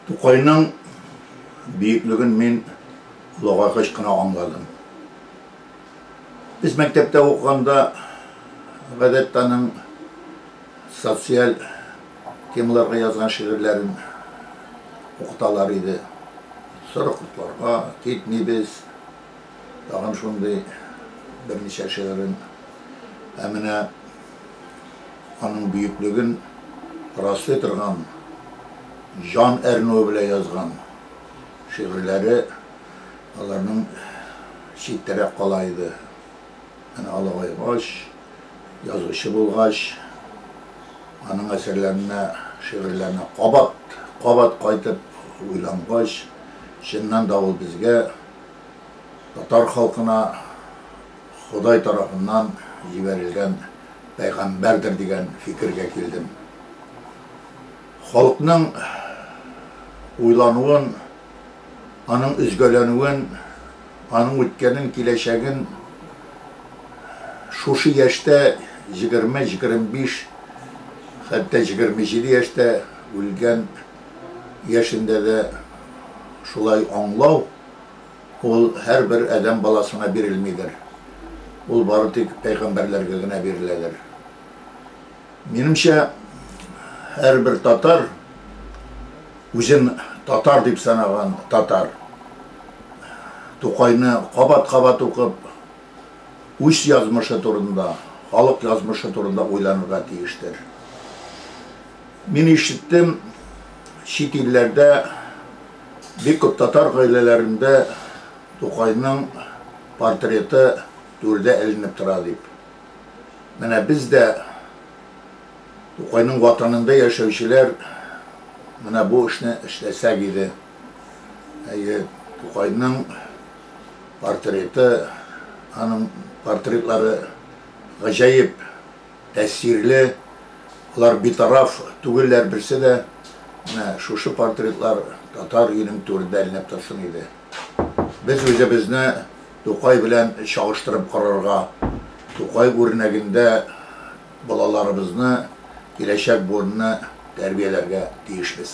Тукайның бөеклеген мин олыгайгач кына аңладым. Без мәктәптә укыганда, гадәттә, аның социаль темаларга язган шигырьләрен укыталар иде. Соры кортларга китмибез, тагын шундый берничә шигырен. Ә менә аның бөеклеген раслый торган, җан әрнүе белән язган шигырьләре аларның читтәрәк кала иде. Менә олыгайгач, язучы булгач, аның әсәрләренә, шигырьләренә кабат, кабат кайтып уйлангач, чыннан да ул безгә, татар халкына Ходай тарафыннан җибәрелгән пәйгамбәрдер дигән фикергә килдем. Халыкның уйлануын, аның өзгәләнүен, аның үткәнен, киләчәген шушы яшьтә, 20, 25, хәтта 27 яшьтә үлгән яшендә дә шулай аңлау, ул һәрбер адәм баласына бирелмидер. Ул бары тик пәйгамбәрләргә генә биреләдер. Минемчә, һәрбер татар, үзен татар дип санаган татар, Тукайны кабат-кабат укып, үз язмышы турында, халык язмышы турында уйланырга тиештер. Мин ишеттем, чит илләрдә бик күп татар гаиләләрендә Тукайның портреты түрдә эленеп тора дип. Менә без дә Тукайның ватанында яшәүчеләр менә бу эшне эшләсәк иде. Әйе, Тукайның портреты, аның портретлары гаҗәеп тәэсирле, алар битараф түгелләр берсе дә. Менә шушы портретлар татар өенең түрендә эленеп торсын иде. Без үзебезне Тукай белән чагыштырып карарга, Тукай үрнәгендә балаларыбызны, киләчәк буынны тәрбияләргә тиешбез.